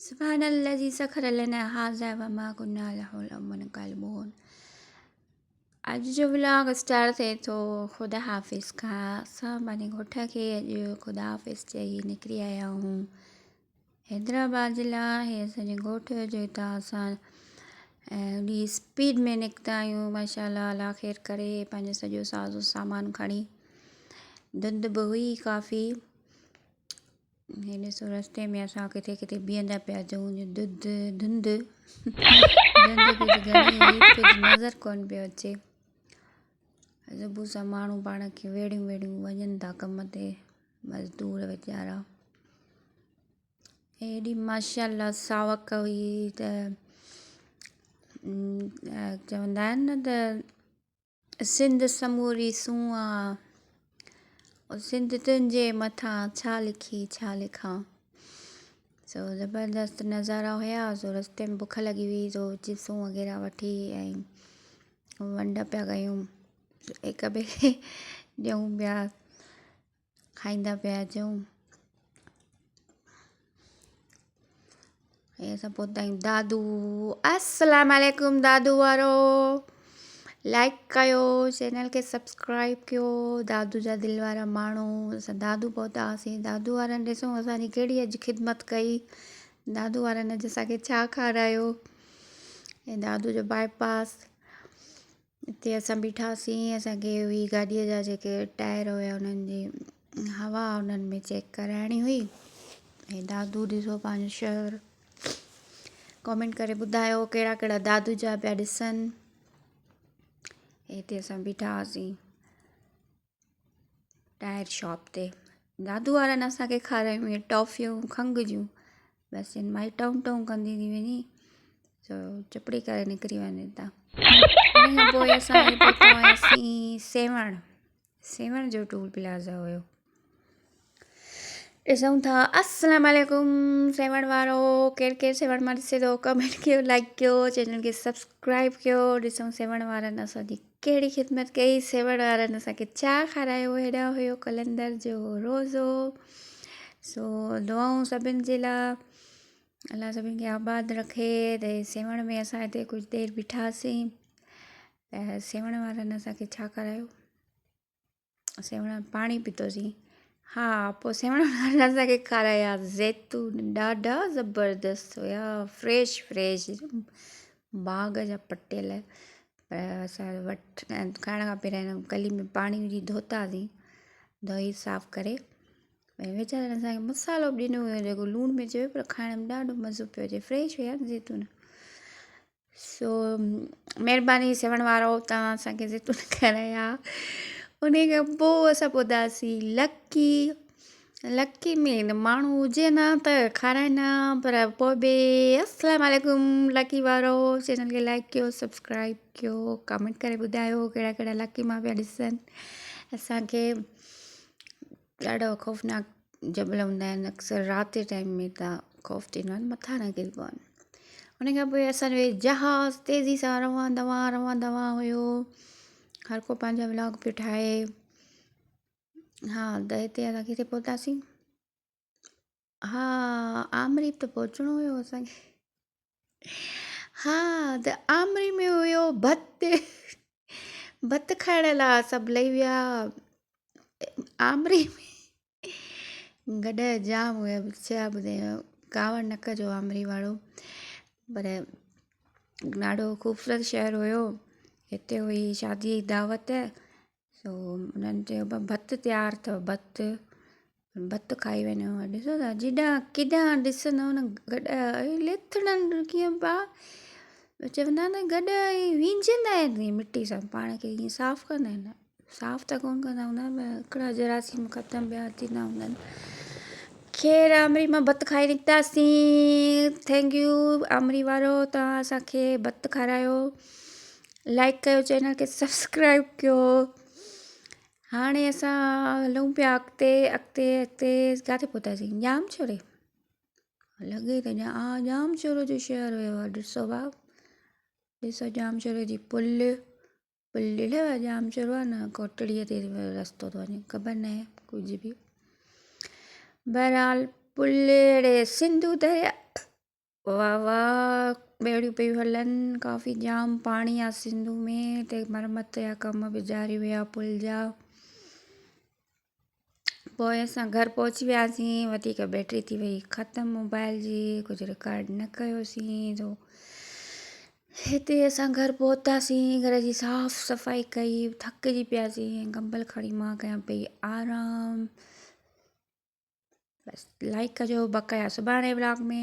سبحان الذي سخر لنا هذا وما كنا له لمقرنين. اڄ جو ولاگ اسٽارٽ ٿئي ٿو خدا حافظ کان. اسان پنهنجي ڳوٺ کي اڄ خدا حافظ چئي نڪري آيا آهيون حيدرآباد جي لاء. هي اسان جي ڳوٺ جو هتان اسان ايڏي اسپيڊ ۾ نڪتا آهيون. ماشاء الله، الله خير ڪري. پنهنجو سڄو سازو سامان کڻي، ڌنڌ به هئي ڪافي. هي ڏسو، رستي ۾ اسان ڪٿي ڪٿي بيهندا پيا اچون. ڌنڌ ڌنڌ ڌنڌ ڪجهه گهڻي هئي، ڪجهه نظر ڪونه پيو اچي. صبح سان ماڻهو پاڻ کي ويڙهيون ويڙهيون وڃن ٿا ڪم تي، مزدور ويچارا. ايڏي ماشاء الله ساوڪ هئي ته چوندا آهن نه ته سنڌ سموري سونهن آ، سنڌ تنهنجي مٿان ڇا لکي ڇا لکان. سو زبردست نظارا هيا. سو رستي ۾ بک لڳي هئي، سو چپسون وغيره وٺي ۽ ونڊ پيا ڪيون، هڪ ٻئي کي ڏيون پيا، کائيندا پيا اچون. ۽ اسان پهتا آهيون دادو. السلام عليڪم دادو وارو، لائڪ ڪيو، چينل کي سبسڪرائب ڪيو. دادو جا دل وارا ماڻهو، اسان دادو پهتا هئاسين. دادو وارن ڏسو اسان جي ڪهڙي اڄ خدمت ڪئي. دادو وارن اڄ اسان کي ڇا کارايو. ۽ دادو جو باء پاس، اتي اسان بيٺاسين. اسان کي هئي گاڏيء جا جيڪي ٽائر هيا، انهن جي هوا انهن ۾ چيڪ ڪرائڻي هئي. ۽ دادو ڏسو پنهنجو شهر. ڪمينٽ ڪري ٻڌايو ڪهڙا ڪهڙا دادو جا پيا ڏسن. هتي اسان بيٺا هئاسين ٽائر شاپ تي. دادو وارن اسان کي کارايون اهي ٽافيون کنگهه جون. بس ان مائي ٽئون ٽئون ڪندي ٿي وڃي، سو چپڙي ڪري نڪري وڃي ٿا. ان کان پوء اسان پهتا هياسين سيوهڻ. سيوهڻ جو ٽول پلازا هيو. ڏسون ٿا. السلام عليڪم سيوهڻ وارو، ڪير ڪير سيوهڻ مان ڏسي ٿو؟ ڪمينٽ ڪيو، لائڪ ڪيو، چينل کي سبسڪرائب ڪيو. ڏسون سيوهڻ وارن اسان جي ڪهڙي خدمت ڪئي، سيوهڻ وارن اسان کي ڇا کارايو. هيڏا هيو قلندر جو روزو. سو دعائون سڀن جي لاء، الله سڀن کي آباد رکي. ته سيوهڻ ۾ اسان هتي ڪجهه دير بيٺاسين ته سيوهڻ وارن اسان کي ڇا کارايو. سيوهڻ پاڻي پيتوسين. ها، پوء سيوهڻ وارن اسان کي کارايا زيتون، ڏاڍا زبردست هيا، فريش فريش باغ جا پٽيل. پر اسان وٺ کائڻ کان پهريان ڪلي ۾ پاڻي وجهي ڌوتاسين، ڌوئي صاف ڪري. ۽ ويچارن اسان کي مصالحو به ڏنو هيو جيڪو لوڻ مرچ هيو، پر کائڻ ۾ ڏاڍو مزو پيو اچي، فريش هيا زيتون. سو مهرباني سيوهڻ وارو، توهان اسان کي زيتون کارايا. ان کان پوء اسان پهتاسين لڪي. لڪي ۾ نه ماڻهو هجي نه ته کارائي نه، پر پوء به السلام عليڪم لڪي وارو، چينل کي لائڪ ڪيو، سبسڪرائب ڪيو، ڪمينٽ ڪري ٻڌايو ڪهڙا ڪهڙا لڪي مان پيا ڏسن. اسانکي ڏاڍا خوفناڪ جبل هوندا آهن، اڪثر رات جي ٽائيم ۾ ته خوف ٿيندو آهي مٿان نه ڪري پون. ان کان پوء اسان جو هي جهاز تيزي سان روان دوان روان دوان هيو. هر ڪو پنهنجا ولاگ پيو ٺاهي. ها ته هتي اسان ڪٿي پهتاسين؟ ها، آمري ته پهچڻو هيو اسانکي. ها ته آمري ۾ هيو ڀت. ڀت کائڻ لاء سڀ لهي ويا آمري ۾. گڏهه جام هيا، ڇا ٻڌايانو، ڪاوڙ نه ڪجو آمري وارو، پر ڏاڍو خوبصورت شهر هيو. هتي هئي شادي جي دعوت، سو انهن چيو ڀت تيار اٿو، ڀت ڀت کائي وڃو. ڏسو ٿا جيڏانهن ڪيڏانهن ڏسندو نه گڏهه لٿڙن ڪيئن پيا، چوندا آهن نه گڏهه ائين وينجهندا آهن ائين مٽي سان پاڻ کي، ائين صاف ڪندا آهن. صاف ته ڪونه ڪندا هوندا، پر هڪڙا جراثيم ختم پيا ٿيندا هوندا آهن. خير، آمري مان ڀت کائي نڪتاسين. Thank you آمري وارو، توهان اسانکي ڀت کارايو. لائڪ ڪيو، چينل کي سبسڪرائب ڪيو. هاڻي اسان هلون پيا اڳتي اڳتي اڳتي. ڪاٿي پهتاسين؟ ڄامشوري لڳي ته ڄامشورو جو شهر هيو. ڏسو ڀاء، ڏسو ڄامشوري جي پل. پل ڏٺو آهي؟ ڄامشورو آهي نه، ڪوٽڙيء تي رستو ٿو وڃي، خبر نه آهي ڪجهه به. بهرحال پل اهڙي سنڌو دريا واهه واهه ٻيڙيون پيون هلن ڪافي جام پاڻي آ سنڌو ۾ هتي مرمت جا ڪم به جاري هيا پل جا. پوء اسان گهر پهچي وياسين وڌيڪ بيٽري ٿي وئي ختم موبائل جي ڪجهه رڪارڊ نه ڪيوسين تو هتي اسان گهر پهتاسين گهر جي صاف صفائي ڪئي ٿڪجي پياسين ڪمبل کڻي مان ڪيان پئي آرام بس لائڪ ڪجو بقايا سڀاڻي ولاگ ۾.